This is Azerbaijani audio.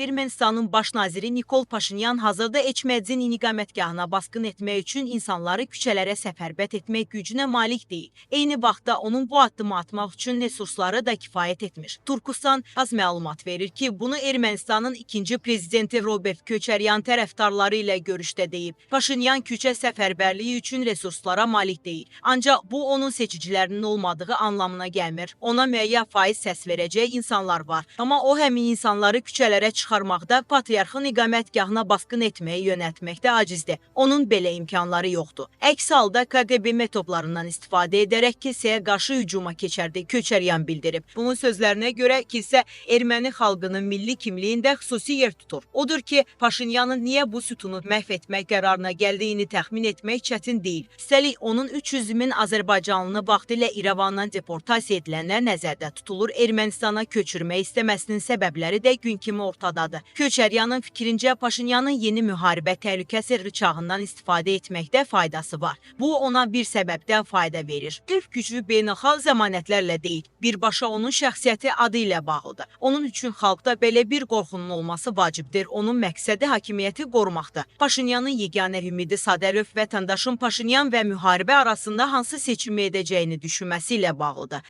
Ermənistanın baş naziri Nikol Paşinyan hazırda Eçmədzin iqamətgahına basqın etmək üçün insanları küçələrə səfərbət etmək gücünə malik deyil. Eyni vaxtda onun bu addımı atmaq üçün resursları da kifayət etmir. Turkusan az məlumat verir ki, bunu Ermənistanın ikinci prezidenti Robert Köçəryan tərəfdarları ilə görüşdə deyib. Paşinyan küçə səfərbərliyi üçün resurslara malik deyil. Ancaq bu onun seçicilərinin olmadığı anlamına gəlmir. Ona müəyyən faiz səs verəcək insanlar var. Amma o həmin insanları küçələrə çıxarmaqda, patriarxın iqamətgahına basqın etməyə yönəltməkdə acizdir. Onun belə imkanları yoxdur. Əks halda KQB metodlarından istifadə edərək kilsəyə qarşı hücuma keçərdi, Köçəryan bildirib. Bunun sözlərinə görə kilsə erməni xalqının milli kimliyində xüsusi yer tutur. Odur ki, Paşinyanın niyə bu sütunu məhv etmək qərarına gəldiyini təxmin etmək çətin deyil. Üstəlik, onun 300 min Azərbaycanlını vaxtilə İrəvandan deportasiya edilənlər nəzərdə tutulur, Ermənistana köçürmək istəməsinin səbəbləri də gün kimi ortadadır. Köçəryanın fikrincə, Paşinyanın yeni müharibə təhlükəsi rıçağından istifadə etməkdə faydası var. Bu, ona bir səbəbdən fayda verir. Sırf güclü beynəlxalq zəmanətlərlə deyil, birbaşa onun şəxsiyyəti adı ilə bağlıdır. Onun üçün xalqda belə bir qorxunun olması vacibdir. Onun məqsədi hakimiyyəti qorumaqdır. Paşinyanın yeganə ümidi sadəlövh vətəndaşın Paşinyan və müharibə arasında hansı seçimi edəcəyini düşünməsi ilə bağlıdır.